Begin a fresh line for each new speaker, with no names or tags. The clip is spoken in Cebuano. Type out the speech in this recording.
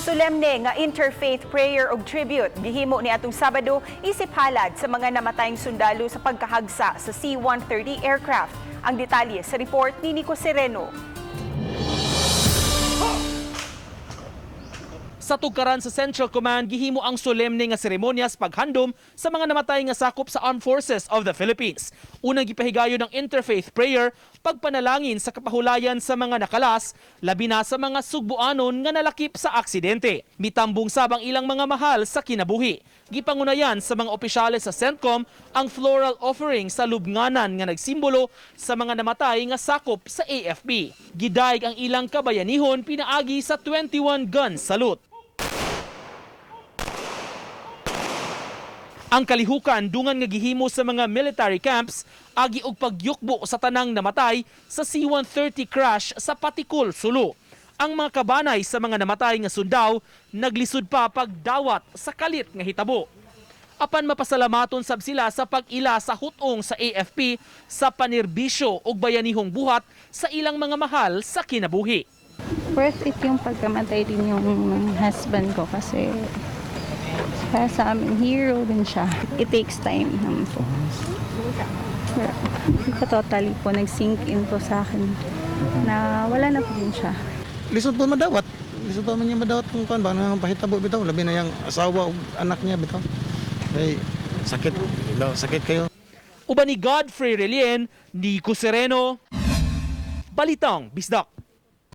Solemne nga interfaith prayer ug tribute gihimo ni atong Sabado isip halad sa mga namatayng sundalo sa pagkahagsa sa C-130 aircraft. Ang detalye sa report ni Nico Sereno.
Sa tugkaran sa Central Command, gihimo ang solemne nga seremonyas paghandom sa mga namatay nga sakop sa Armed Forces of the Philippines. Unang gipahigayon ng interfaith prayer, pagpanalangin sa kapahulayan sa mga nakalas, labi na sa mga sugbuanon nga nalakip sa aksidente. Mitambong sab ang ilang mga mahal sa kinabuhi. Gipangunayan sa mga opisyales sa CENTCOM ang floral offering sa lubnganan nga nagsimbolo sa mga namatay nga sakop sa AFP. Gidayeg ang ilang kabayanihon pinaagi sa 21 gun salute. Ang kalihukan dungan nga gihimo sa mga military camps agi og pagyukbo sa tanang namatay sa C-130 crash sa Patikul, Sulu. Ang mga kabanay sa mga namatay nga sundao naglisod pa pagdawat sa kalit nga hitabo. Apan mapasalamaton sab sila sa pag-ila sa hutong sa AFP sa panerbisyo ug bayanihong buhat sa ilang mga mahal sa kinabuhi.
Worth it yung pagkamatay din yung husband ko kasi para sa amin, hero din siya. It takes time naman po. Pero hindi pa totally po nag-sink in po sa akin na wala na po din siya.
Lisod po madawat. Lisod pa man niya madawat kung kuan ba nang pahitabo bitaw, labi na yang asawa ug anak niya bitaw. Kay sakit, bitaw, sakit kayo.
Uban ni Godfrey Relien, Nico Sereno, Balitang Bisdak.